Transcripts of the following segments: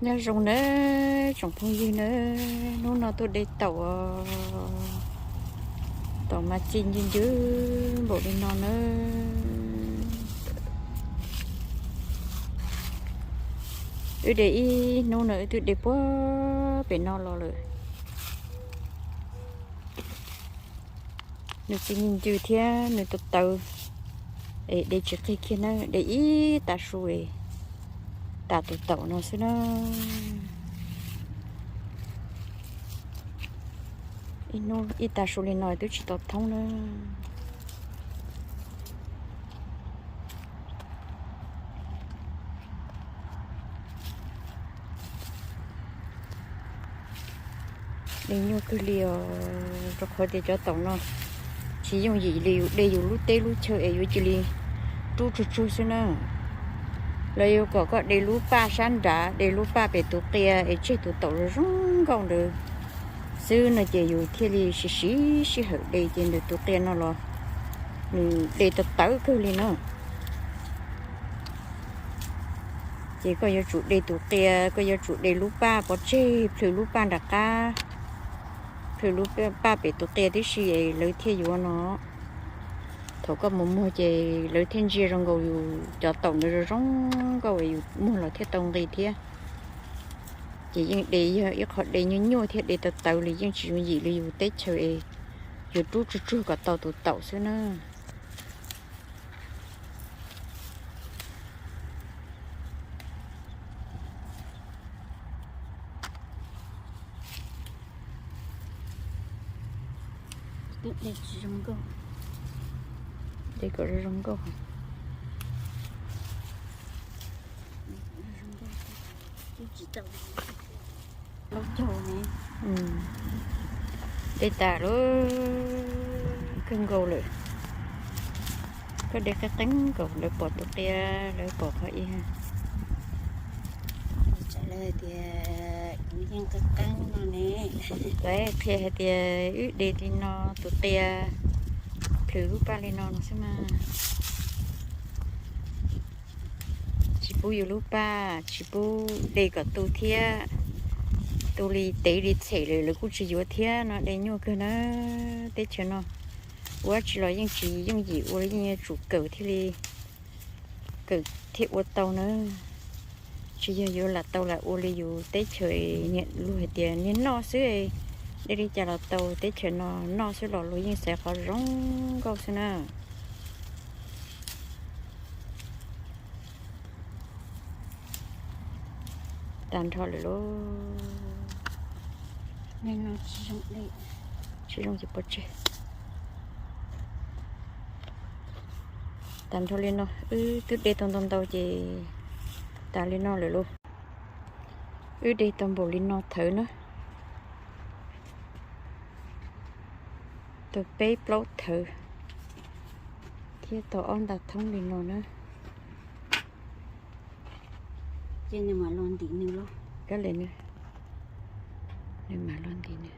Nyob zoo nawb tsoom phooj ywg nawb, hnub no tuaj de taum os. Taum mas ci ncw ncw npaum li no nawb. Wb de ib hnub no wb twb de puag pem no los lawm. Nws ci ncw ncw thiab nws tawv tawv, es de tsis qig kiag na, de ib tav su es tas tus taum no xwb na. Ib hnub ib tav su li no twb tsis tau thoob na. De nyuaj kawg li os, rau qhov tias cov taum no tsis yooj yim li yus de yus lub teb lub chaw es yuav cia li rub tsuag tsuag xwb na. Lawv yuav kom koj de lub paj sab nrad, de lub paj pem tus qia es tseg tus taum zoo zoo nkauj ntawd xwb no ces yus thiaj li siv siv sij hawm de ces ntawm tus qia no los nws de tawv tawv kawg li na. Ces koj yuav tsum de tus qia, koj yuav tsum de lub paj pov tseg, plhws lub paj nram qab, plhws lub paj pem tus qia tib si es lawv thiaj yuav no. Thaum koj mus muag ces lawv thiaj ntsia zoo nkaus yus cov taum ntawd zoo zoo nkauj es yus muag los thiaj tau nqi thiab. Ces yeej de yog ib qho de nyuaj nyuaj thiab de tawv tawv li yeej tsis yooj yim li yus teb chaws es yus rub tsuag tsuag kom tau tus taum xwb na. De kom zoo zoo nkauj. De tas lawm, kawg nkaus lawm. Koj de qeeb qeeb nkaus lawv pom tus qia, lawv pom qhov ib. Lawv tias kuv yeej qeeb qeeb no ne. Lawv qhia hais tias wb de li no tus qia plhws lub paj li no no xwb mas. Tsis pub yus lub paj, tsis pub de kom tu thiab. Tu li tev li txhem lawm lawv kuj tsis yuav thiab no, de nyuaj kawg na. Teb chaws no ua dab tsi los yeej tsis yooj yim ua li, yeej yuav tsum kawm thiaj li, kawm thiaj ua tau na. Tsis yog yuav lam tau lam ua li yus teb chaws niag luag hais tias niag noj xwb, de li cas los tau, teb chaws no noj xwb los luag yeej xaiv qhov zoo nkauj xwb na. Tag nrho lawm lauj. Tsis zoo ces pov tseg. Tag nrho li no, wb twb de tau ntau ntau ces tas li no lawm lauj. Wb de tau npaum li no thawv na. Tau peb plaub thawv thiab tau ob nta thoob li no na. Ces nws mam los ntim nws los. Kab li nws, nws mam los ntim nws.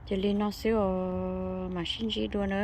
Ces li no xwb os, mam sib ntsib dua na.